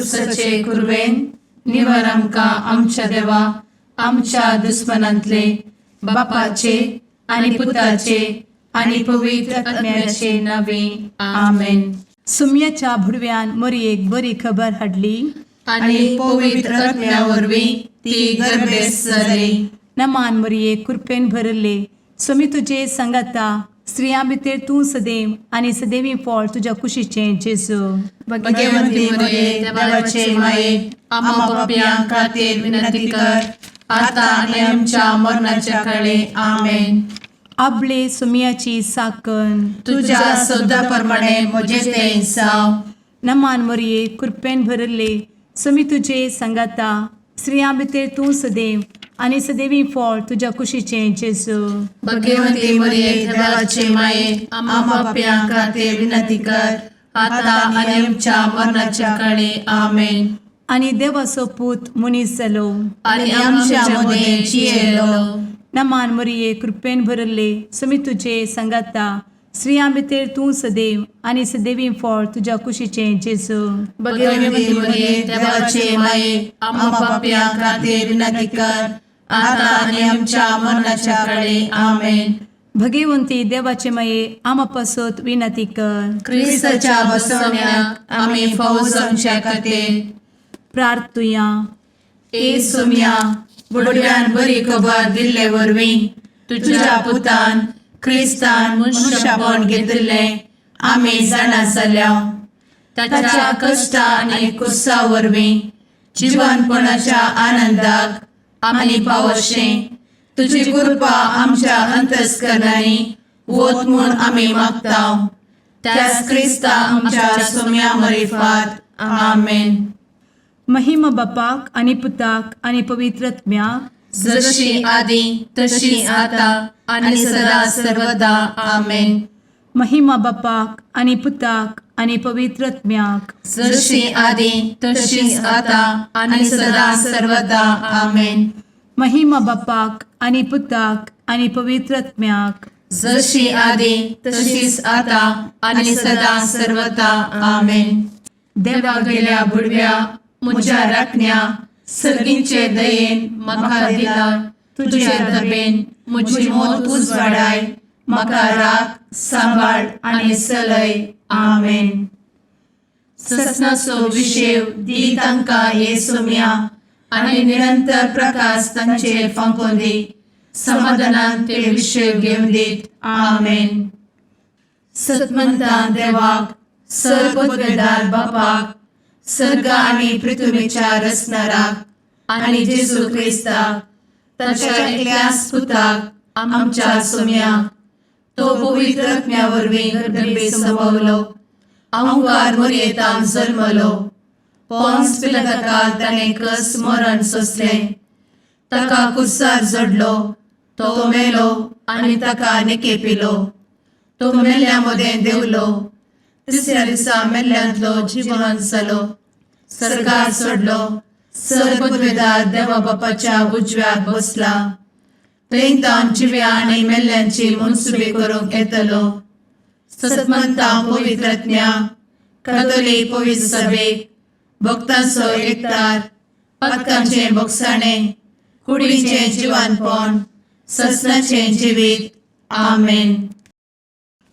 कुर्साचे कुरवेन निवर आमकां आमच्या देवा आमच्या दुस्मनांतले बापाचे आनी पुताचे आनी पवित्र आत्म्याचे नावे. आमेन. सुम्याच्या भुडव्यान मोरयेक बरी खबर हाडली. आनी पवित्र आत्म्या वरवीं ती गर्भेस्त जाली. नमान मोरये, कृपेन भरले, स्वामी तुजे सांगाता, स्त्रियां भितर तूं सदैव आनी सदैवी फळ तुज्या कुशीचें जेजू. भगवंती मरिये, देवाचे माये, आम्हा पापयां खातीर विनंती कर, आता आनी आमच्या मरणाच्या काळी. आमेन. आबले सुम्याची साकन. तुझ्या शब्दा प्रमाणे म्हजे ते जावं. नमान मोरये, कृपेन भरले, स्वामी तुजे सांगाता, स्त्रियां भितर तूं सदैव आनी सदैवी फळ तुज्या कुशीचें जेजू. भगवंती मरिये, देवाचे माये, आम्हा पापयां खातीर विनंती कर, आता आनी आमच्या मरणाच्या काळी. आमेन. आनी देवाचो पूत मनीस जालो आनी आमच्या मदें जियेलो. नमान मोरये, कृपेन भरले, स्वामी तुजे सांगाता, स्त्रियां भितर तूं सदैव आनी सदैवी फळ तुज्या कुशीचें जेजू. भगवंती मरिये, देवाचे माये, आम्हा पापयां खातीर विनंती कर, आता आनी आमच्या मरणाच्या काळी. आमेन. भगवंती देवाचे माये, आमा पासत विनंती कर. क्रिस्ताच्या बसवण्याक आमी फावो जावच्या खातीर प्रार्थुया. ए सोम्या, बुडव्यान बरी खबर दिल्ले वरवीं तुझ्या पुतान क्रिस्तान मनुष्यपण घेतिल्लें आमी जाणा जाल्या. ताच्या कश्टा आनी कुर्सा वरवीं जिवनपणाच्या आनंदाक आमी पावशें तुजी कृपा आमच्या अंतस्करणांनी वत म्हूण आमी मागता, त्याच क्रिस्ता आमच्या सोम्या मरिफात. आमेन. महिमा बापाक आनी पुताक आनी पवित्र आत्म्याक. जशी आदी तशी आता आणि सदा सर्वदा. आमेन. महिमा बापाक आनी पुताक आनी पवित्र आत्म्याक. जशी आदी तशीच आता आणि सदा सर्वदा. आमेन. महिमा बापाक आनी पुताक आनी पवित्र आत्म्याक. जशी आदी तशीच आता आणि सदा सर्वदा. आमेन. देवा गेल्या बुडव्या म्हज्या राखण्या, सर्गींचे दयेन म्हाका दिला तुझे दबेन म्हजी मोत उजवाडाय, म्हाका राख, सांबाळ आनी चलय. आमेन. ससनाचो विशेव दी तांकां हे सोम्या आनी निरंतर प्रकाश तांचेर फांकोवन दी, समाधानान ते विशेव घेवन दीत. आमेन. सतमंतान देवाक, सर्वपदवेदार बापाक, सर्ग आनी पृथ्वीच्या रचणाराक आनी जेजू क्रिस्ताक ताच्या एकल्याच पुताक आमच्या सोम्याक, तो पवित्र आत्म्या वरवीं गर्भे संभवलो, अंकार मोरयेतान जल्मलो, पोन्स पिलाताकाल ताणें कस मरण सोंसलें, ताका कुर्सार जडलो, तो मेलो आनी ताका निकेपिलो, तो मेल्ल्या मदें देंवलो, तिसऱ्या दिसा मेल्ल्यांतलो जिवन जालो, सर्गार चडलो, सर्वपदवेदार देवा बापाच्या उजव्याक बसला, थंय तावन जिव्या आनी मेल्ल्यांची मनसुबी करूंक येतलो. सतमंता पवित्र आत्म्या, कातोलीक पवित्र सभेक, भक्तांचो एकतार, पातकांचें भोगसाणें, कुडीचें जिवानपण, ससनाचें जिवीत. आमेन.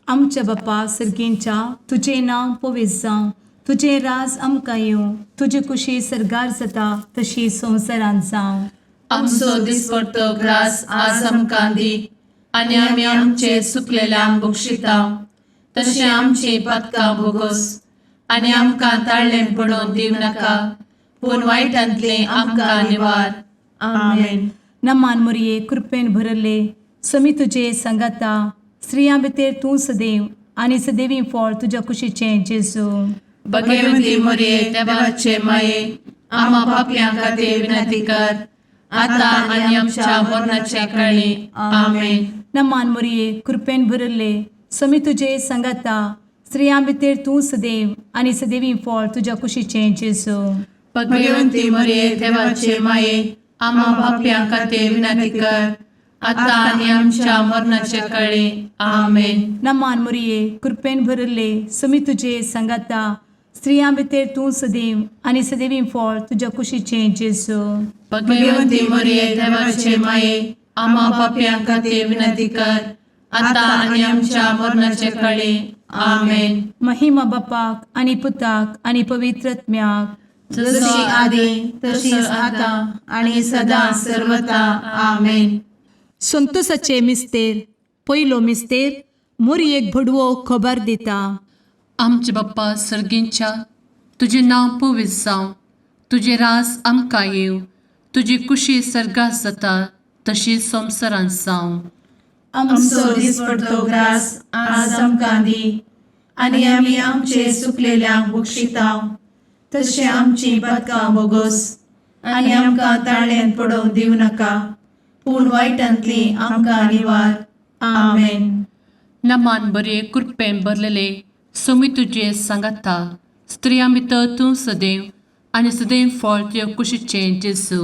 आमच्या बापा सर्गींच्या, तुजें नांव पवित्र जावं, तुजें राज आमकां येवं, तुजी कुशी सर्गार जाता तशी संवसारांत जावं. आमचो दिसपडतो ग्रास आज आमकां दी आनी आमी आमचे चुकलेल्यांक बक्षिता तशें आमची पातकां भोगोस आनी आमकां ताळ्ळें पडोवन दिवं नाका, पूण वायटांतलें आमकां निवार. आमेन. नमान मोरये, कृपेन भरले, समी तुजे सांगाता, स्त्रियां भितर तूं सदैव आनी सदैवी फळ तुज्या कुशीचें जेजू. भगवंती मोरये, देवाचे माये, आम्हा पापयां खातीर विनंती कर, आता आनी आमच्या मरणाच्या काळी. आमेन. नमान मोरये, कृपेन भरले, समी तुजे सांगाता, स्त्रियां भितर तूं सदैव आनी सदैवी फळ तुज्या कुशीचें जेजू. भगवंती मोरये, देवाचे माये, आम्हा पापयां खातीर विनंती कर, आता आनी आमच्या मरणाच्या काळी. आमेन. नमान मोरये, कृपेन भरले, समी तुजे सांगाता, स्त्रियां भितर तूं सदैव आनी सदैवी फळ तुज्या कुशीचें जेजू. भगवती मरिये, देवाचे माये, आम्हा पापयां खातीर विनंती कर, आता आनी आमच्या मरणाचे कळी. आमेन. महिमा बापाक आनी पुताक आनी पवित्र आत्म्याक. जशी आदी तशीच आता आणि सदा सर्वता. आमेन. संतोषाचे मिस्तेर. पयलो मिस्तेर, मोरयेक भडवो खबर दिता. आमचे बाप्पा सर्गींच्या, तुजें नांव पवित्र जावं, तुजें रास आमकां येवं, तुजी कुशी सर्गात जाता तशी संवसारांत जावं. आमचो दिसपडतो ग्रास आज आमकां दी आनी आमी आमचे सुकलेल्यांक बक्षितांव तशें आमची पदकां बोगोस आनी आमकां ताळ्यान पडोवंक दिवं नाका, पूण वायटांतली आमकां निवार. आमेन. नमान बरे, कृपेन भरलेले, सोमी तुजे सांगाता, स्त्रियां भितर तूं सदैव आनी सदैव फळ तुजे कुशीचें जेजू.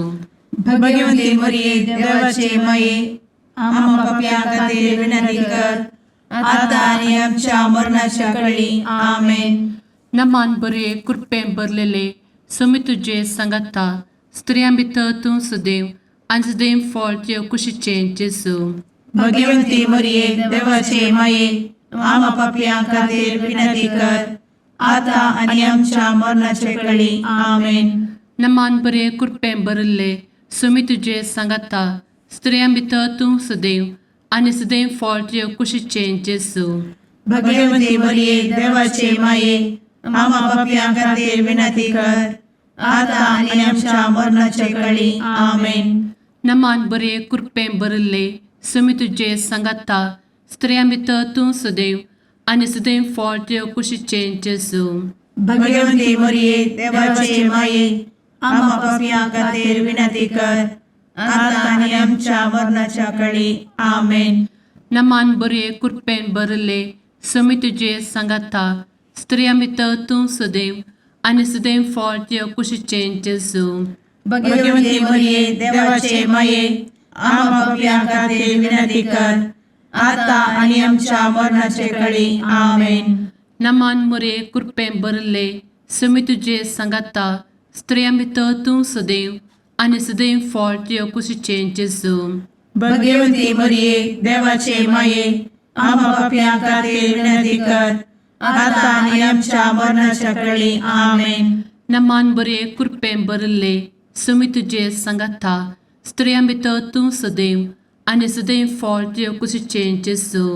भगवंती मरिये, देवाचे माये, आम्हा पापयां खातीर विनंती कर, आता आनी आमच्या मरणाच्या कळी. आमेन. नमान बरे, कृपेन भरलेले, सोमी तुजे सांगाता, स्त्रियां भितर तूं सदैव आनी सदैव फळ तुजे कुशीचें जेजू. भगवंती मरिये, देवाचे माये, आम्हा पापयां खातीर विनंती कर, आता आनी आमच्या मरणाचे कळी. आमेन. नमान बरे, कृपेन भरिल्ले, सोमी तुजे सांगाता, स्त्रियां भितर तूं सदैव आनी सदैव फळ तुजे कुशीचें जेजू. भगवंती मरिये, देवाचे माये, आम्हा पापयां खातीर विनंती कर, आता आनी आमच्या मरणाचे कळी. आमेन. नमान बरे, कृपेन भरिल्ले, सोमी तुजे सांगाता, स्त्रियां भितर तूं सदैव आनी सदैव फळ तुजे कुशीचें जेजू. भगवंती मरिये, देवाचे माये, आम्हा पापयां खातीर विनंती कर, आता आनी आमच्या मरणाच्या कळी. आमेन. नमान बरे, कृपेन भरिल्ले, सोमी तुजे सांगाता, स्त्रियां भितर तूं सदैव आनी सदैव फळ तुजे कुशीचें जेजू. भगवंती मरिये, देवाचे माये, आम्हा पापयां खातीर विनंती कर, आता आनी आमच्या मरणाचे कळी. आमेन. नमान मोरे, कृपेन भरिल्ले, सोमी तुजे सांगाता, स्त्रियां भितर तूं सदैव आनी सदैव फळ तुजे कुशीचें जेजू. भगवंती मरिये, देवाचे माये, आम्हा पापयां खातीर विनंती कर, आता आनी आमच्या मरणाच्या कळी. आमेन. नमान बरे, कृपेन भरिल्ले, सोमी तुजे सांगाता, स्त्रियां भितर तूं सदैव आनी सदैव फळ तुजे कुशीचें जेजू.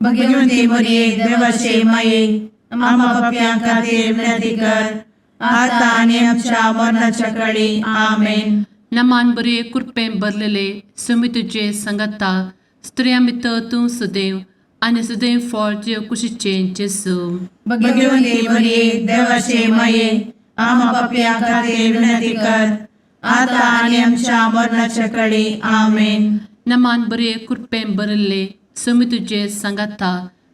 भगवंती मरिये, देवाचे माये, आम्हा पापयां खातीर विनंती कर, आता आनी आमच्या मरणाच्या कळी. आमेन. नमान बरे, कृपेन भरलेले, सोमी तुजे सांगाता, स्त्रियां भितर तूं सदैव आनी सदैव फळ तुजे कुशीचें जेजू. भगवंती मरिये, देवाचे माये, आम्हा पापयां खातीर विनंती कर, आता आनी आमच्या मरणाच्या कळी. आमेन. नमान बरे, कृपेन भरिल्ले, सोमी तुजे सांगाता,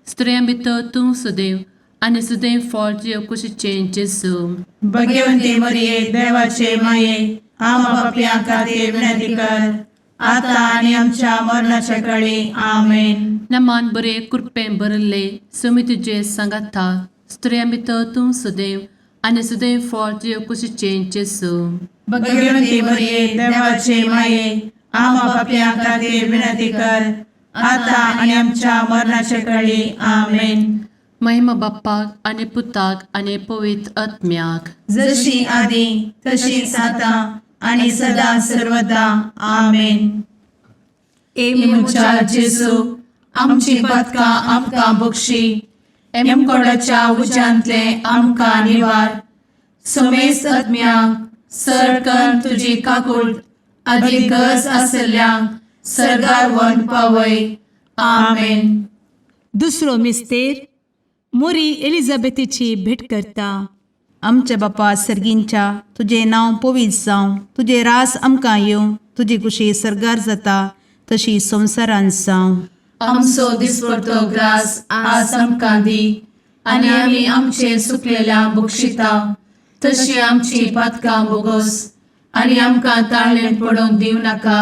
स्त्रियां भितर तूं सदैव आनी सदैव फळ तुजे कुशीचें जेजू. भगवंती मरिये, देवाचे माये, आम्हा पापयां खातीर विनंती कर, आता आनी आमच्या मरणाच्या कळी. आमेन. नमान बरे, कृपेन भरिल्ले, सोमी तुजे सांगाता, स्त्रियां भितर तूं सदैव आनी सदैव फळ तुजे कुशीचें जेजू. भगवंती मरिये, देवाचे माये, आम्हा पापयां खातीर विनंती कर, आता आनी आमच्या मरणाच्या कळी. आमेन. महिमा बाप्पाक आनी पुताक आनी पवित्र आत्म्याक. जशी आदी तशीच आता आणि सदा सर्वदा. आमेन. ए म्हज्या जेजू, आमची पदकां आमकां बक्षी, एमकोडाच्या उज्यांतले आमकां निवार, समेस्त आत्म्यांक सरकन तुजी काकूळ आदी गरज आसल्ल्यांक सर्गार वन पावय. आमेन. दुसरो मिस्तेर, मोरी एलिझाबेथीची भेट करता. आमच्या बापा सर्गींच्या, तुजें नांव पवित्र जावं, तुजें रास आमकां येवं, तुजी कुशी सर्गार जाता तशी संवसारांत जावं. आमचो दिसपडतो ग्रास आज आमकां दी आनी आमी आमचे सुकलेल्या बक्षिता तशी आमची पातकां बोगोस आनी आमकां ताळ्ळें पडोवंक दिवं नाका,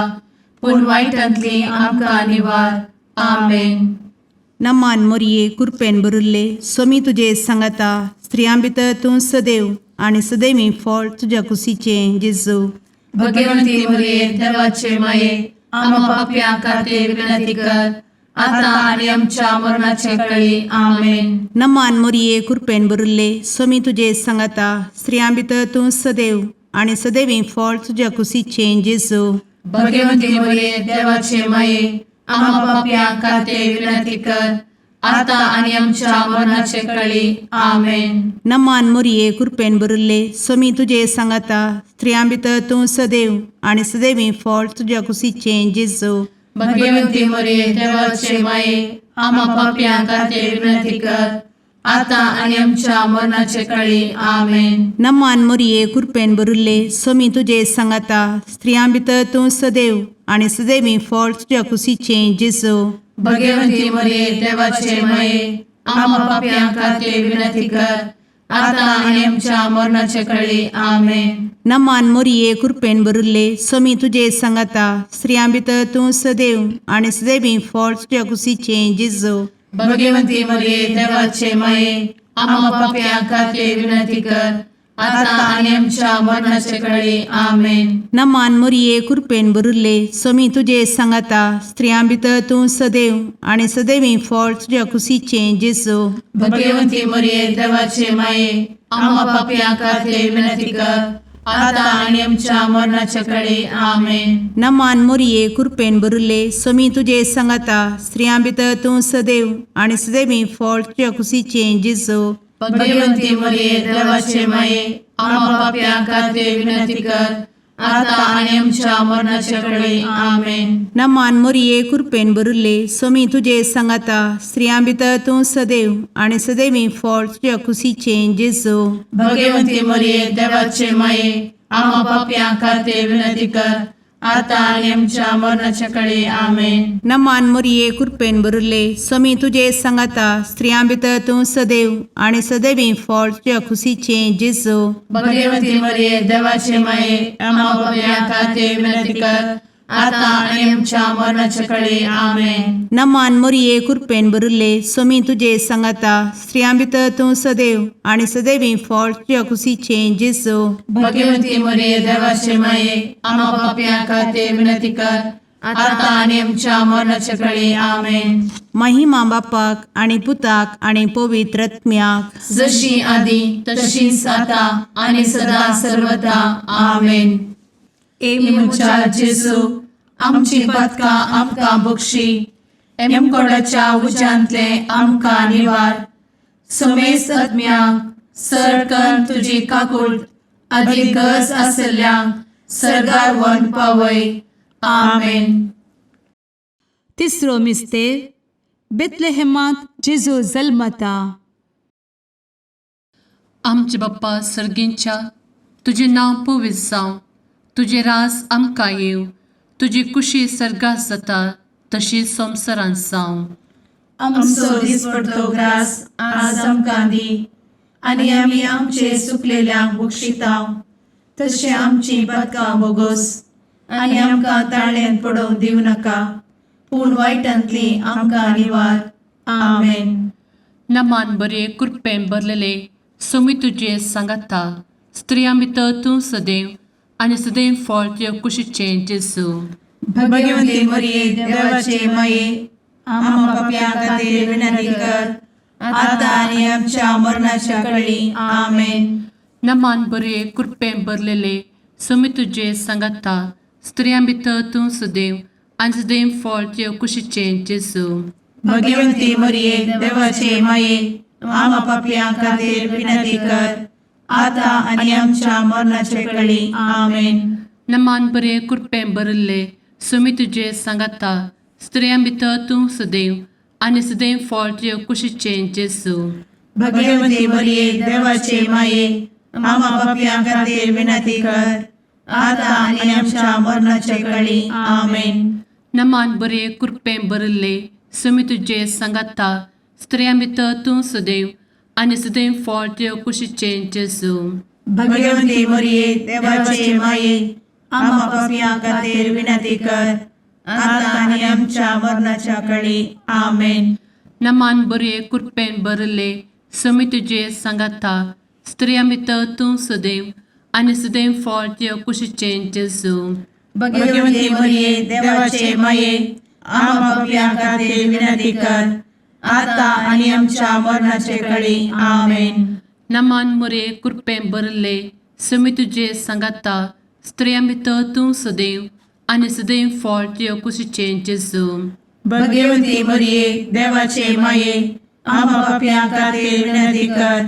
पूण वायटांतली आमकां निवार. आमेन. नमान मोरये, कुरपेन भरिल्ले, स्वामी तुजे सांगाता, स्त्रियां भितर तूं सदैव आनी सदैवी फळ तुज्या कुशीचें जेजू. भगवंती मरिये देवाचे माये, आम्हा पापयां खातीर विनंती कर, आता आनी आमच्या मरणाचे कळी. आमेन. नमान मोरये, कृपेन भरिल्ले, स्वामी तुजे सांगाता. स्त्रियां भितर तूं सदैव आनी सदैवी फळ तुज्या कुशीचें जेजू. भगवंती मरिये देवाचे माये, आम्हा पापयां खातीर विनंती कर, आता आनी आमच्या मरणाचे कळी. आमेन. नमान मोरये, कृपेन भरिल्ले, स्वामी तुजे सांगाता. स्त्रियां भितर तूं सदैव आनी सदैवी फळ तुज्या कुशीचें जेजू. भगवंती मरिये देवाचे माये, आम्हा पापयां खातीर विनंती कर, आता आनी आमच्या मरणाचे कळी. आमेन. नमान मोरये, कृपेन भरिल्ले, स्वामी तुजे सांगाता. स्त्रियां भितर तूं सदैव आनी सदैवी फळ तुज्या कुशीचें जेजू. भगवंती मरिये देवाचे माये, आम्हा पापयां खातीर विनंती कर, आता आनी आमच्या मरणाचे कळी. आमेन. नमान मोरये, कृपेन भरिल्ले, स्वामी तुजे सांगाता. स्त्रियां भितर तूं सदैव आनी सदैवी फळ तुज्या कुशीचें जेजू. भगवंती मरिये देवाचे माये, आम्हा पापयां खातीर विनंती कर, आता आनी आमच्या मरणाचे कळी. आमेन. नमान मोरये, कृपेन भरिल्ले, स्वामी तुजे सांगाता. स्त्रियां भितर तूं सदैव आनी सदैवी फळ तुज्या कुशीचें जेजू. भगवंती मरिये देवाचे माये, आम्हा पापयां खातीर विनंती कर, आता आनी आमच्या मरणाचे कळी. आमेन. नमान मोरये, कृपेन भरिल्ले, स्वामी तुजे सांगाता. स्त्रियां भितर तूं सदैव आनी सदैवी फळ तुज्या कुशीचें जेजू. भगवंती मरिये देवाचे माये, आम्हा पापयां खातीर विनंती कर, आता आनी आमच्या मरणाचे कळी. आमेन. नमान मोरये, कृपेन भरिल्ले, स्वामी तुजे सांगाता. स्त्रियां भितर तूं सदैव आनी सदैवी फळ तुज्या कुशीचें जेजू. भगवंती मरिये देवाचे माये, आम्हा पापयां खातीर विनंती कर, आता आनी आमच्या मरणाच्या कळी. आमेन. नमान मोरये, कृपेन भरिल्ले, स्वामी तुजे सांगाता. स्त्रियां भितर तूं सदैव आनी सदैवी फळ तुज्या कुशीचें जेजू. भगवंती मरिये देवाचे माये, आम्हा पापयां खातीर विनंती कर, आता आनी आमच्या मरणाच्या कळी. आमेन. नमान मोरये, कृपेन भरिल्ले, स्वामी तुजे सांगाता. स्त्रियां भितर तूं सदैव आनी सदैवी फळ तुज्या कुशीचें जेजू. भगवंती मरिये देवाचे माये, आम्हा पापयां खातीर विनंती कर, आता आनी आमच्या मरणाच्या कळी. आमेन. महिमा बापाक आनी पुताक आनी पवित्र आत्म्याक, जशी आदी तशीच आता आनी सदा सर्वदा. आमेन. ए म्हज्या जेजू, आमची पातकां आमकां बक्षी, एमकोडाच्या उज्यांतले आमकां निवार, समेस्त आत्म्यांक सरकन तुजी काकूट आदी गरज आसल्ल्यांक सर्गार व्हरून पावय. आमेन. तिसरो मिस्तेर, बेतलेहेमांत जेजू जल्मता. आमचे बाप्पा सर्गींच्या, तुजें नांव पवित्र जावं, तुजें राज आमकां येवं, तुजी कुशी सर्गात जाता तशी संवसारांत जावं. आमचो दिसपडतो ग्रास आज आमकां दी, आनी आमी आमचे सुकलेल्यांक बक्षितांव, तशें आमची पातकां बोगोस, आनी आमकां ताळ्यान पडोवंक दिवं नाका, पूण वायटांतली आमकां निवार. आमेन. नमान बरे, कृपेन भरलेले, सोमी तुजे सांगाता, स्त्रियां भितर तूं सदैव आनी सदैव फळ तुज्या कुशीचें जेजू. भगवंती मरिये देवाचे माये, आम्हा पापयां खातीर विनंती कर, आता आनी आमच्या मरणाच्या कळी. आमेन. नमान बरे, कृपेन भरलेले, सोमी तुजे सांगाता, स्त्रियां भितर तूं सदैव आनी सदैव फळ तुज्या कुशीचें जेजू. भगवंती मरिये देवाचे माये, आम्हा पापयां खातीर विनंती कर, आता आनी आमच्या मरणाच्या कळी. आमेन. नमान बरे, कृपेन भरिल्ले, सोमी तुजे सांगाता, स्त्रियां भितर तूं सदैव आनी सदैव फळ तुज्या कुशीचें जेजू. भगवंती मरिये देवाचे माये, आम्हा पापयां खातीर विनंती कर, आता आनी आमच्या मरणाच्या कळी. आमेन. नमान बरे, कृपेन भरिल्ले, सोमी तुजे सांगाता, स्त्रियां भितर तूं सदैव आनी सदैव फळ तुज्या कुशीचें जेजू. भगवंती मरिये देवाचे माये, आम्हा पापयां खातीर विनंती कर, आता आनी आमच्या मरणाच्या कळी. आमेन. नमान बरे, कृपेन भरिल्ले, समी तुजे सांगाता स्त्रियां भितर तूं सदैव आनी सदैव फळ तुज्या कुशीचें जेजू. भगवती मरिये, देवाचे माये, आम्हा पापयां खातीर विनंती कर, आता आनी आमच्या मरणाचे कळी. आमेन. नमान मुरे कृपें भरले, समी तुजे सांगाता स्त्रियां भितर तूं सदैव आनी सदैव फळ तुज्या कुशीचें जेजू. भगवती मरिये, देवाचे माये, आम्हा पापयां खातीर विनंती कर,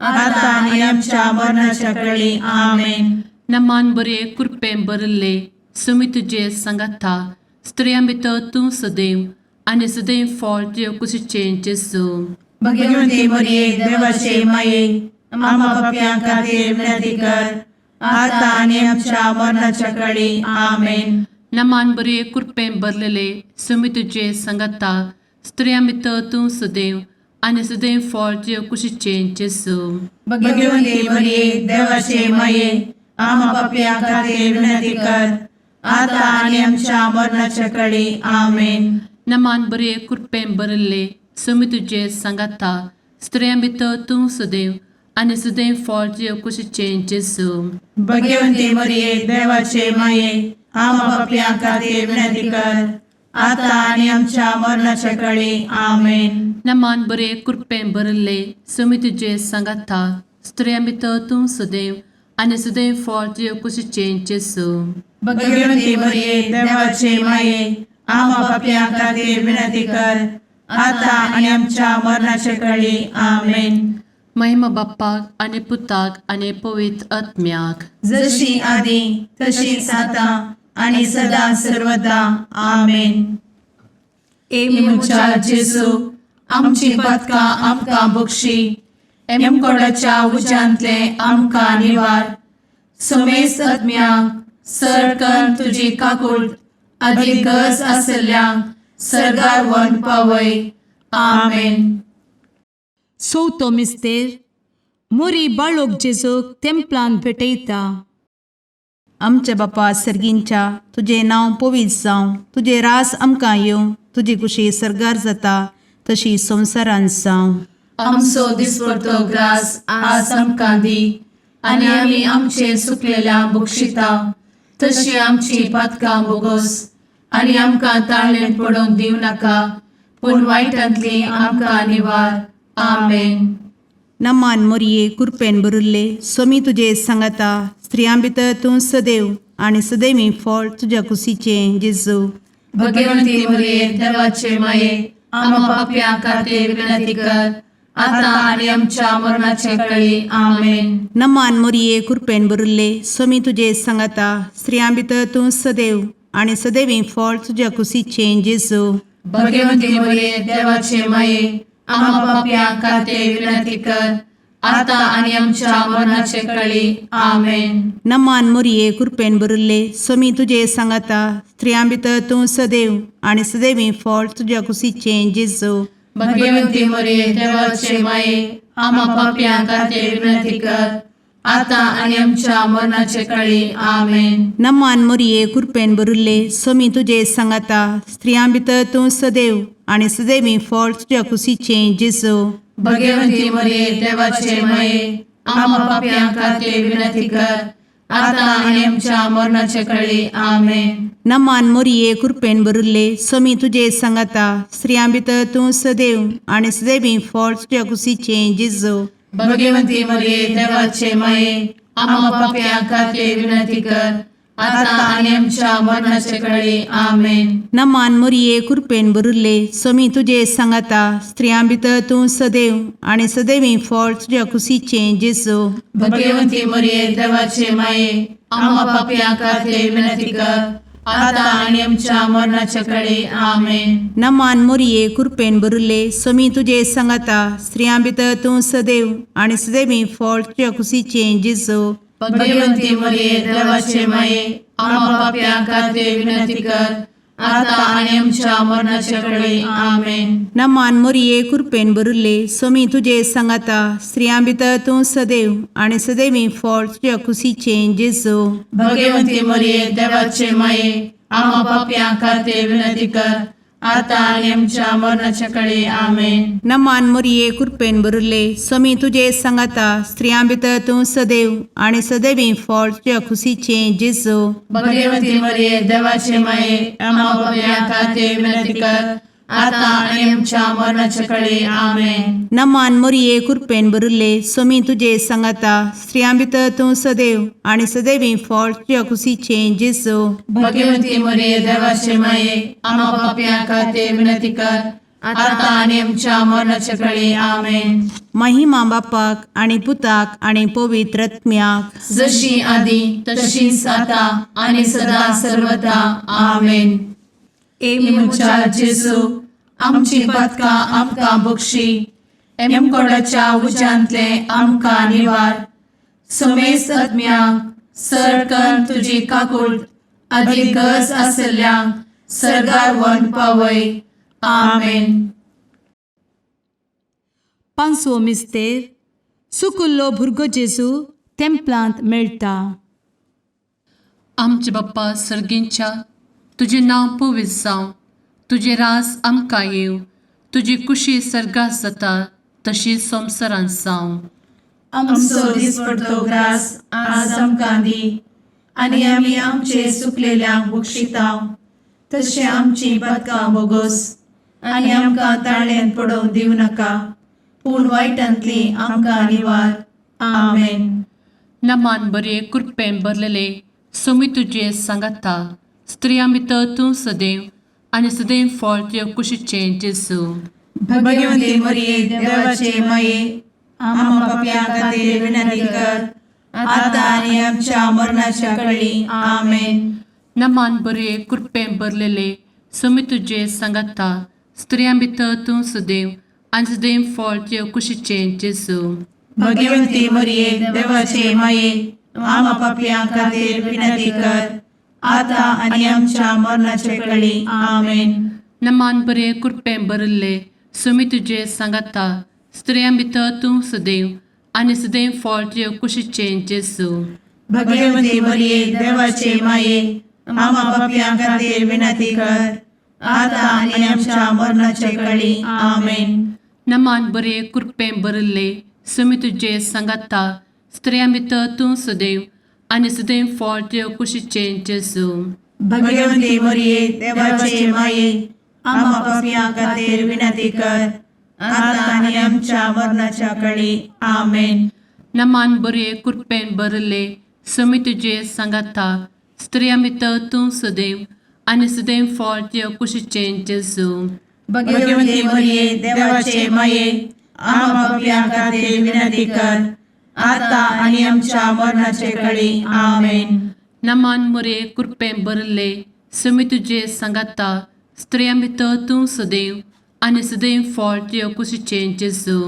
आता आनी आमच्या मरणाच्या कळी. आमेन. नमान बरे कृपें भरले, समी तुजे सांगाता स्त्रियां भितर तूं सदैव आनी सदैव फळ तुज्या कुशीचें जेजू. भगवती मरिये, देवाचे माये, आम्हा पापयां खातीर विनंती कर, आता आनी आमच्या मरणाच्या कळी. आमेन. नमान बरे कृपें भरलेले, समी तुजे सांगाता स्त्रियां भितर तूं सदैव आनी सदैव फळ तुज्या कुशीचें जेजू. भगवती मरिये, देवाचे माये, आम्हा पापयां खातीर विनंती कर, आता आनी आमच्या मरणाच्या कळी. आमेन. नमान बरे कृपें भरले, समी तुजे सांगाता स्त्रियां भितर तूं सदैव आनी सदैव फळ तुज्या कुशीचें जेजू. भगवती मरिये, देवाचे माये, आम्हा पापयां खातीर विनंती कर, आता आनी आमच्या मरणाच्या कळी. आमेन. नमान बरे कृपें भरले, समी तुजे सांगाता स्त्रियां भितर तूं सदैव आनी सदैव फळ तुज्या कुशीचें जेजू. भगवती मरिये, देवाचे माये, आम्हा पापयां खातीर विनंती कर, आता आनी आमच्या मरणाच्या कळी. आमेन. महिमा बाप्पाक आनी पुताक आनी पवित्र आत्म्याक, जशी आदी तशीच आता आणि सदा सर्वदा. आमेन. ए म्हज्या जेजू, आमची पातकां आमकां बक्षी, एमकोडाच्या उज्यांतले आमकां निवार, समेस्त आत्म्यांक सरकन तुजी काकूळ आदी गरज आसल्ल्यांक सर्गार व्हरून पावय. आमेन. चवथो मिस्तेर. मोरी बाळोक जेजूक तेंपलान भेटयता. आमच्या बापा सर्गींच्या, तुजें नांव पवित्र जावं, तुजें रास आमकां येवं, तुजी कुशी सर्गार जाता तशी संवसारांत जावं. आमचो दिसपडतो ग्रास आज आमकां दी आनी आमी आमचे सुकलेल्या बक्षिता तशी आमची पातकां बोगोस आनी आमकां ताळणेंत पडोवंक दिवं नाका, पूण वायटांतली आमकां निवार. आमेन. नमान मोरये, कुरपेन भरिल्ले, सोमी तुजे सांगाता, स्त्रियां भितर तूं सदैव आनी सदैवी फळ तुज्या कुशीचें जेजू. भगवंती मरिये, देवाचे माये, आम्हा पापयां खातीर विनंती कर, आता आनी आमच्या मरणाचे कळी. आमेन. नमान मोरये, कुरपेन भरिल्ले, सोमी तुजे सांगाता, स्त्रियां भितर तूं सदैव आनी सदैवी फळ तुज्या कुशीचें जेजू. भगवंती मरिये, देवाचे माये, आम्हा पापयां खातीर विनंती कर, आता आनी आमच्या मरणाचे कळी. आमेन. नमान मोरये, कुरपेन भरिल्ले, सोमी तुजे सांगाता, स्त्रियां भितर तूं सदैव आनी सदैवी फळ तुज्या कुशीचें जेजू. भगवंती मरिये, देवाचे माये, आम्हा पापयां खातीर विनंती कर, आता आनी आमच्या मरणाचे कळी. आमेन. नमान मोरये, कुरपेन भरिल्ले, सोमी तुजे सांगाता, स्त्रियां भितर तूं सदैव आनी सदैवी फळ तुज्या कुशीचें जेजू. भगवंती मरिये, देवाचे माये, आम्हा पापयां खातीर विनंती कर, आता आनी आमच्या मरणाचे कळी. आमेन. नमान मोरये, कुरपेन भरिल्ले, सोमी तुजे सांगाता, स्त्रियां भितर तूं सदैव आनी सदैवी फळ तुज्या कुशीचें जेजू. भगवंती मरिये, देवाचे माये, आम्हा पापयां खातीर विनंती कर, आता आनी आमच्या मरणाचे कळी. आमेन. नमान मोरये, कुरपेन भरिल्ले, सोमी तुजे सांगाता, स्त्रियां भितर तूं सदैव आनी सदैवी फळ तुज्या कुशीचें जेजू. भगवंती मरिये, देवाचे माये, आम्हा पापयां खातीर विनंती कर, आता आनी आमच्या मरणाचे कळी. आमेन. नमान मोरये, कुरपेन भरिल्ले, सोमी तुजे सांगाता, स्त्रियां भितर तूं सदैव आनी सदैवी फळ तुज्या कुशीचें जेजू. भगवंती मरिये, देवाचे माये, आम्हा पापयां खातीर विनंती कर, आता आनी आमच्या मरणाचे कळी. आमेन. नमान मोरये, कुरपेन भरिल्ले, सोमी तुजे सांगाता, स्त्रियां भितर तूं सदैव आनी सदैवी फळ तुज्या कुशीचें जेजू. भगवंती मरिये, देवाचे माये, आम्हा पापयां खातीर विनंती कर, आतां आनी आमच्या मरणाच्या कडे आमेन. नमान मोरये कृपेन भरिल्ले, स्वामी तुजे सांगाता, स्त्रियां भितर तूं सदैव आनी सदैवी फळ तुज्या खुशीचें जेजू. भगवती मरिये, देवाचे माये, आम्हा पापयां खातीर विनंती कर, आतां आनी आमच्या मरणाच्या कडे आमेन. नमान मोरये कृपेन भरिल्ले, स्वामी तुजे सांगाता, स्त्रियां भितर तूं सदैव आनी सदैवी फळ तुज्या खुशीचें जेजू. भगवती मरिये, देवाचे माये, आम्हा पापयां खातीर विनंती कर, आतां आनी आमच्या मरणाच्या कडे आमेन. महिमा बापाक आनी पुताक आनी पवित्र आत्म्याक. जशी आदी तशीच आता आणि सदा सर्वदा आमेन. ए म्हज्या जेजू, आमची पातकां आमकां बक्षी, एमकोडाच्या उज्यांतले आमकां निवार, समेस्त आत्म्यांक सरकन तुजी काकूळ आदी गरज आसल्ल्यांक सरगार वन पावय. आमेन. पांचवो मिस्तेर, सुकुल्लो भुरगो जेजू तेंपलांत मेळटा. आमचे बाप्पा सर्गींच्या, तुजें नांव पवित्र जावं, तुजें रास आमकां येवं, तुजी कुशी सर्गात जाता तशी संवसारांत जावं. आमचो दिसपडतो ग्रास आज आमकां दी, आनी आमी आमचे सुकलेल्यांक बक्षितांव, तशें आमची पातकां बोगोस, आनी आमकां ताळ्यान पडोवंक दिवं नाका, पूण वायटांतली आमकां निवार. आमेन. नमान बरे कृपेन भरलेले, सोमी तुजे सांगाता, स्त्रियां भितर तूं सदैव आनी सदैव फळ तुज्या कुशीचें जेजू. भगवती मरिये, देवाचे माये, आम्हा पापयां खातीर विनंती कर, आतां आनी आमच्या मरणाच्या कळी. आमेन. नमान बरे कृपेन भरलेले, सोमी तुजे सांगाता, स्त्रियां भितर तूं सदैव आनी सदैव फळ तुज्या कुशीचें जेजू. भगवती मरिये, देवाचे माये, आम्हा पापयां खातीर विनंती कर, आतां आनी आमच्या मरणाचे कळी. आमेन. नमान बरे कृपेन भरिल्ले, सुमी तुजे सांगाता, स्त्रियां भितर तूं सदैव आनी सदैव फळ तुज्या कुशीचें जेजू. भगवती मरिये, देवाचे माये, आम्हा पापयां खातीर विनंती कर, आतां आनी आमच्या मरणाचे कळी. आमेन. नमान बरे कृपेन भरिल्ले, सुमी तुजे सांगाता, स्त्रियां भितर तूं सदैव आनी सदैव फळ तुज्या कुशीचें जेजू. भगवती मरिये, देवाचे माये, आम्हा पापयां खातीर विनंती कर, आतां आनी आमच्या मरणाच्या कळी. आमेन. नमान बरे कृपेन भरिल्ले, सुमी तुजे सांगाता, स्त्रियां भितर तूं सदैव आनी सदैव फळ तुज्या कुशीचें जेजू. भगवती मरिये, देवाचे माये, आम्हा पापयां खातीर विनंती कर, आतां आनी आमच्या मरणाचे कळी. आमेन. नमान मोरे कृपेन भरिल्ले, सुमी तुजे सांगाता, स्त्रियां भितर तूं सदैव आनी सदैव फळ तुज्या कुशीचें जेजू.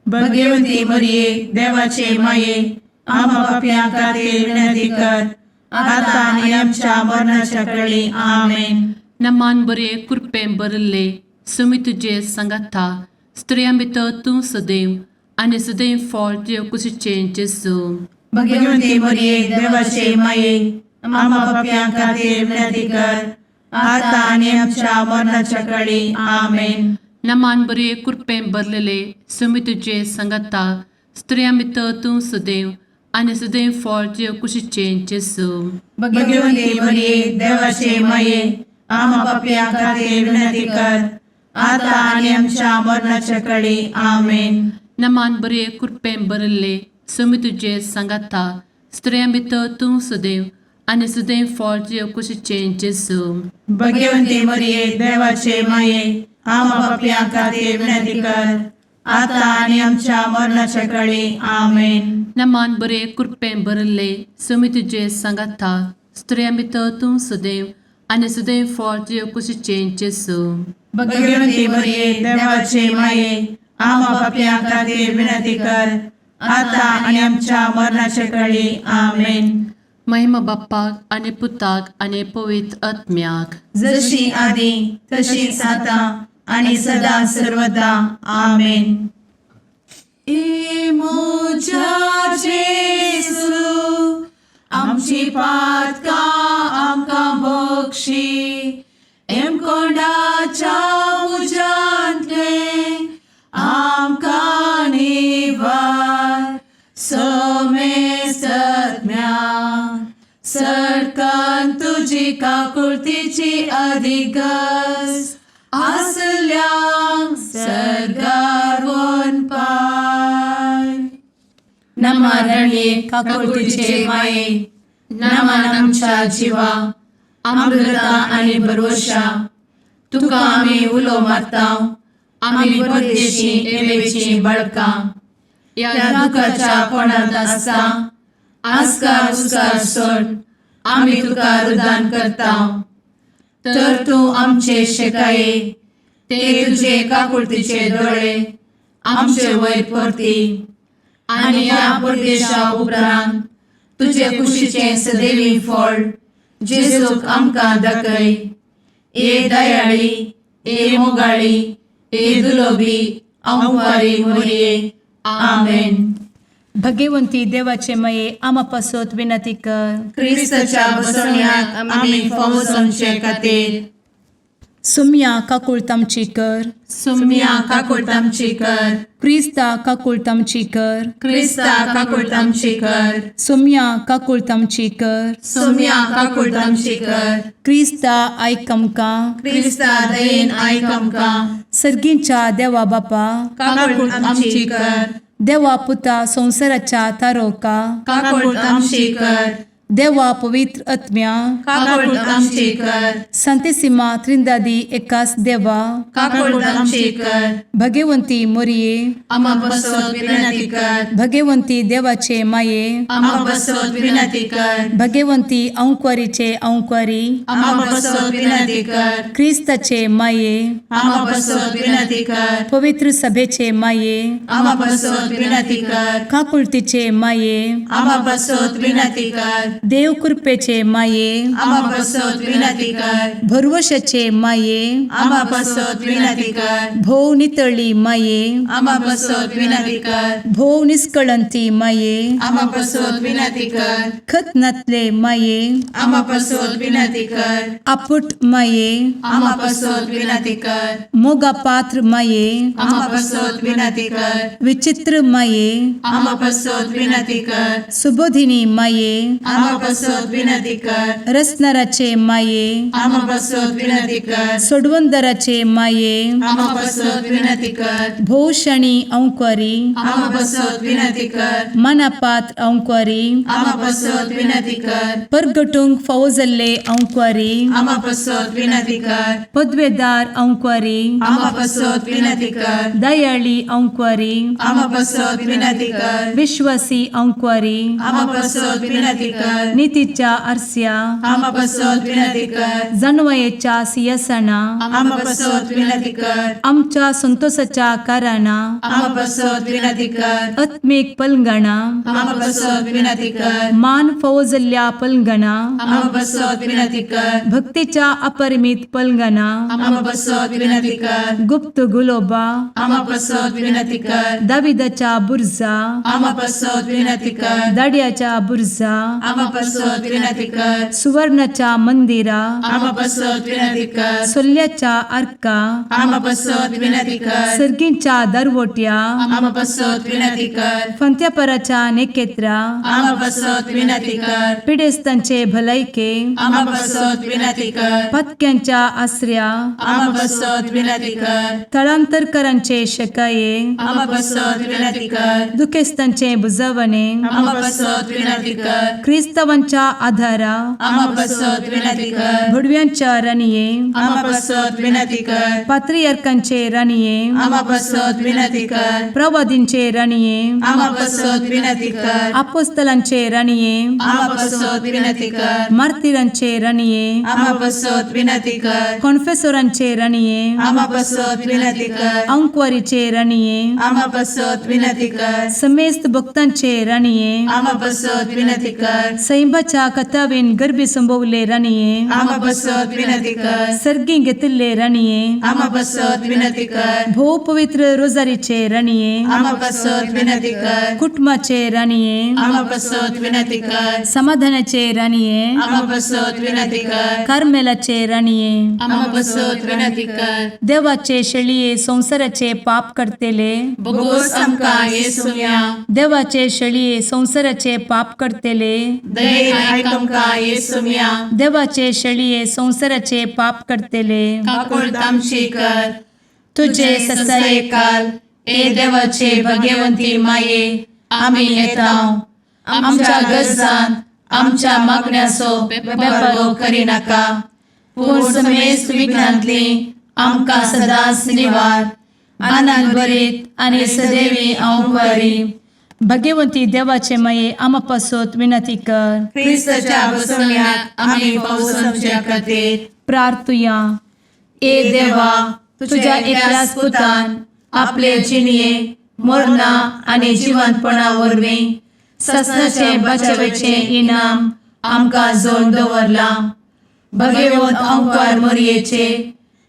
भगवती मरिये, देवाचे माये, आम्हा पापयां खातीर विनंती कर, आतां आनी आमच्या मरणाच्या कळी. आमेन. नमान बरे कृपेन भरिल्ले, सुमी तुजे सांगाता, स्त्रियां भितर तूं सदैव आनी सदैव फळ तुज्या कुशीचें जेजू. भगवती मरिये, देवाचे माये, आम्हा पापयां खातीर विनंती कर, आतां आनी आमच्या मरणाच्या कळी. आमेन. नमान बरे कृपेन भरलेले, सुमी तुजे सांगाता, स्त्रियां भितर तूं सदैव आनी सदैव फळ तुज्या कुशीचें जेजू. भगवती मरिये, देवाचे माये, आम्हा पापयां खातीर विनंती कर, आतां आनी आमच्या मरणाच्या कळी. आमेन. नमान बरे कृपेन भरिल्ले, सुमी तुजे सांगाता, स्त्रियां भितर तूं सदैव आनी सदैव फळ तुज्या कुशीचें जेजू. भगवती मरिये, देवाचे माये, आम्हा पापयां खातीर विनंती कर, आतां आनी आमच्या मरणाच्या कळी. आमेन. नमान बरे कृपेन भरिल्ले, सुमी तुजे सांगाता, स्त्रियां भितर तूं सदैव आनी सदैव फळ तुज्या कुशीचें जेजू. भगवती मरिये, देवाचे माये, आम्हा पापयां खातीर विनंती कर, आतां आनी आमच्या मरणाच्या कळी. आमेन. महिमा बाप्पाक आनी पुताक आनी पवित्र आत्म्याक. जशी आदी तशीच आतां आणि सदा सर्वदा. आमेन. ए म्हज्या जेजू, आमची पातकां आमकां बक्षी, एमकोंडाच्या तुजी काकुळतीची अधिगस आसल्यांक सर्गार पाय. नमा रणये काकुळतीचे माये, नमन आमच्या जिवा, अमृता आनी भरवशा, तुका आमी उलो मारता, आमी परदेशी एवेची बळकां ह्या दुखाच्या कोणांत आसता आस्कार उस्कार सोड आमी तुका रुदान करता. तर तूं आमचे शेकाये ते तुजे काकुळतीचे दोळे आमचे वयर परती आनी ह्या परदेशा उपरांत तुजे कुशीचें सदैवी फळ जेजूक आमकां दाखय. ए दयाळी, ए मोगाळी, ए दुलोबी अंवारी मोरये, आमेन. भगवंती देवाचे मये आमा पासत विनंती कर. क्रिस्ताच्या बसवण्याक आमी फावो जावचे खातीर. सुम्या काकुळत आमची कर. सुम्या काकुळट आमची कर. क्रिस्ता काकुळत आमची कर. क्रिस्ता काकुळट आमची कर. सुम्या काकुळत आमची कर. सुम्या काकुळट आमची कर. क्रिस्ता आयक आमकां. क्रिस्ता दयेन आयक आमकां. सर्गींच्या देवा बापा, काकुळट आमची कर. देवा पुता संवसाराच्या तारोका, काकुळट आमची कर. देवा पवित्र आत्म्या, काकुळट आमची कर. संतेसिमा त्रिंदादी एकास देवा, काकुळट आमची कर. भगवंती मोरये, आमा बसत विनंती कर. भगवंती देवाचे माये, आमा बसत विनंती कर. भगवंती अंक्वारीचे अंक्वारी, आमा बसत विनंती कर. क्रिस्ताचे माये, आमा बसत विनंती कर. पवित्र सभेचे माये, आमा बसत विनंती कर. काकुळतीचे माये, आमा बसत विनंती कर. देव कृपेचे माये, आमा बसत विनंती कर. भरवशाचे माये, आमा बसत विनंती कर. भोव नितळी माये, आमा बसत विनंती कर. भोव निष्कळंती माये, आमा बसत विनंती कर. खत नातले माये, आमा बसत विनंती कर. आपुट माये, आमा बसत विनंती कर. मोगा पात्र माये, आमा बसत विनंती कर. विचित्र माये, आमा बसत विनंती कर. सुबोधिनी माये, आमा बसत विनंती कर. रसनाराचे माये, आमा बसत विनंती कर. सोडवंदराचे माये, आमा बसत विनंती कर. भोवशणी अंक्वारी, आमा बसत विनंती कर. मनापात्र अंक्वारी, आमा बसत विनंती कर. परगटूंक फावो जाल्ले अंक्वारी, आमा बसत विनंती कर. पदवेदार अंक्वारी, आमा बसत विनंती कर. दयाळी अंक्वारी, आमा बसत विनंती कर. विश्वासी अंक्वारी, आमा बसत विनंती कर. नितीच्या आरस्या, आमा बसत विनंती कर. जानवयेच्या सियासना, आमा बसत विनंती कर. आमच्या संतोषाच्या कारणां, आमा बसत विनंती कर. आत्मीक पलंगणा, आमा बसत विनंती कर. मान फावो जाल्ल्या पलंगणा, आमा बसत विनंती कर. भक्तीच्या अपरिमित पलंगणा, आमा बसत विनंती कर. गुप्त गुलोबा, आमा बसत विनंती कर. दाविदाच्या बुर्जा, आमा बसत विनंती कर. दाड्याच्या बुर्जा, आमा बसत विनंती कर. सुवर्णाच्या मंदिरा, आमा बसत विनंती कर. सोल्ल्याच्या आर्का, आमा बसत विनंती कर. सर्गींच्या दरवट्या, आमा बसत विनंती कर. फंत्यापराच्या नेकेत्रा, आमा बसत विनंती कर. पिडेस्तांचे भलायके, आमा बसत विनंती कर. पत्क्यांच्या आसऱ्या, आमा बसत विनंती कर. थळांतरकरांचे शकाये, आमा बसत विनंती कर. दुखेस्तांचे बुजवणे, आमा बसत विनंती कर. क्रिस्तावांच्या आधारा, आमा बसत विनंती कर. भुडव्यांच्या राणये, आमा बसत विनंती कर. पात्रियार्कांचे राणये, आमा बसत विनंती कर. प्रवादींचे राणये, आमा बसत विनंती कर. आपोस्तलांचे राणये, आमा बसत विनंती कर. मार्तिरांचे राणये, आमा बसत विनंती कर. कॉन्फेसोरांचे राणये, आमा बसत विनंती कर. अंक्वारीचे राणये, आमा बसत विनंती कर. समेस्त भक्तांचे राणये, आमा बसत विनंती कर. सैंबाच्या कथावेन गर्भी संभवले राणये, आमा बसत विनंती कर. सर्गी घेतिल्ले राणये, आमा बसत विनंती कर. भोव पवित्र रोजारीचे राणये, आमा बसत विनंती कर. कुटुंबाचे राणये, आमा बसत विनंती कर. समाधानाचे राणये, आमा बसत विनंती कर. कार्मेलाचे राणये, आमा बसत विनंती कर. देवाचे शेळये संवसाराचे पाप करतेले, बोगोस आमकां येसुया. देवाचे शेळये संवसाराचे पाप करतेले, दयेन आयक आमकां येसुम्या. देवाचे शेळये संवसाराचे पाप करतले, काकुळट आमची कर. तुझे तुझे ससाये ससायकाल ए देवाचे भगवंती माये, आमी येता आमच्या गरजांत आमच्या मागण्याचो बेपर्वो करिनाका, पूण समेस्त विघ्नांतली आमकां सदांच निवार. आनंद भरीत आनी सदैवी अंवकारी भगवंती देवाचे माये, आमा पासत विनंती कर. क्रिस्ताच्या बसवण्याक आमी पावसाच्या खातीर प्रार्थुया. ए देवा, तुझ्या एकल्याच पुतान आपले जिणये मरणा आनी जिवंतपणा वरवीं ससनाचे बचावेचे इनाम आमकां जोड दवरलां. भगवंत अंकार मोरयेचे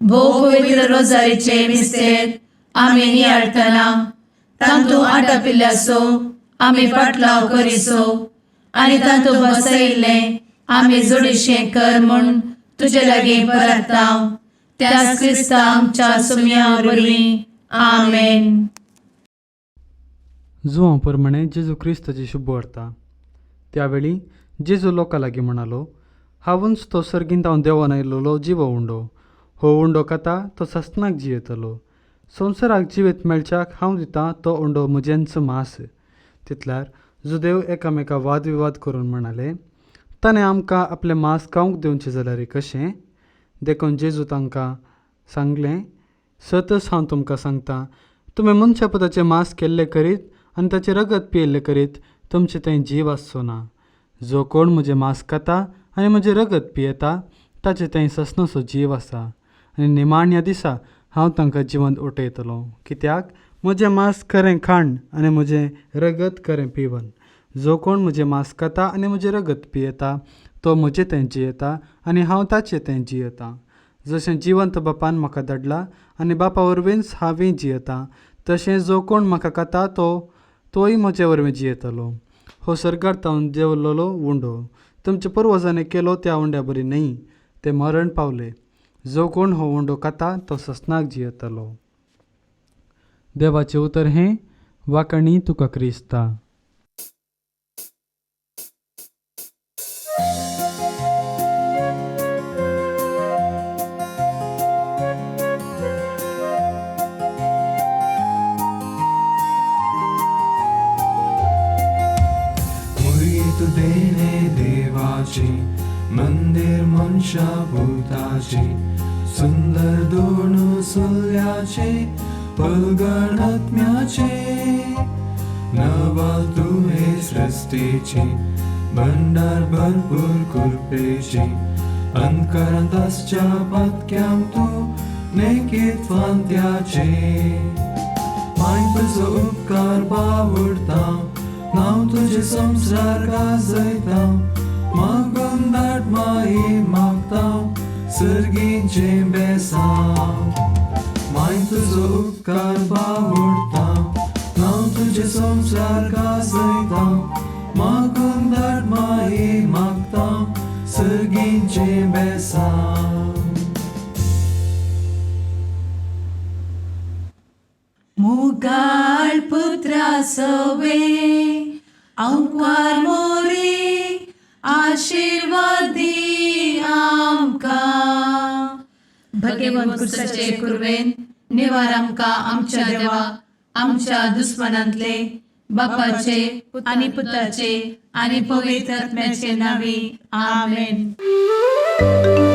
भोव पवित्र रोजारीचे मिस्तेर आमी नियाळटना तांतू आटापिल्ल्याचो आमी पाटलाव करिसो आनी तांतू बसयिल्लें आमी जोडीशें कर म्हूण तुजे लागीं परताव, त्याच क्रिस्ता आमच्या सुम्या वरवीं. आमेन. जुवां प्रमाणे जेजू क्रिस्ताची शुभ वार्ता. त्यावेळी जेजू लोकां लागीं म्हणालो, हांवूच तो सर्गींत हांव देंवन आयलेलो जिवो उंडो. हो उंडो खाता तो सस्नाक जियेतलो. संवसाराक जिवेत मेळच्याक हांव दितां तो उंडो म्हजेंच मांस. तितल्यार जुदेव एकामेका वादविवाद करून म्हणाले, ताणें आमकां आपलें मांस खावंक दिवचें जाल्यार कशें? देखून जेजू तांकां सांगलें, सतच हांव तुमकां सांगता, तुमी मनशापदाचें मांस केल्लें करीत आनी ताचें रगत पियेल्लें करीत तुमचें थंय जीव आसचो ना. जो कोण म्हजें मांस खाता आनी म्हजें रगत पियेता ताचें थंय ससनाचो जीव आसा, आनी निमाण्या दिसा हांव तांकां जिवंत उठयतलो. कित्याक म्हजें मांस खरें खाण आनी म्हजें रगत खरें पिवन. जो कोण म्हजें मांस खाता आनी म्हजें रगत पियेता तो म्हजें थंय जियेता आनी हांव ताचें थंय जियेता. जशें जिवंत बापान म्हाका धाडला आनी बापा वरवींच हांवूय जियेता, तशें जो कोण म्हाका खाता तो तोय म्हजे वरवीं जियेतलो. हो सर्गार तावन देंवलेलो उंडो तुमच्या पुर्वजांनी केलो त्या उंड्या बरी न्हय, ते मरण पावले. जो कोण हो उंडो खाता तो ससनाक जियेतलो. देवाचें उतर हें. वांकणी तुका क्रिस्ता. मुर्गी तू देणे देवाची, मंदिर मनशा भूताची, सुंदर दोन सुल्याचे पलगण आत्म्याचे. नवाल तू हे सृष्टीची, भंडार भरपूर कृपेची, अंतकरांत आसच्या पातक्यांक तू नेकीत फांत्याचे. माय तुजो उपकार बावडता, नांव तुजें संवसार गाजयता, मागून धाड माई मागता सर्गीचें बेसांव. माय तुजो उपकार बावडता, नांव तुजें संवसार गाजयता, मागून धाड माई मागता सर्गीचें बेसांव. मुगाळ पुत्रा सवे अंकार मोरे, आशिर्वादी आमकां. भगवंत कुर्साचे कुर्वेन निवार आमकां आमच्या देवा, आमच्या दुस्मनांतले, बापाचे आनी पुताचे आनी पवित्र आत्म्याचे नावे. आमेन. आमेन.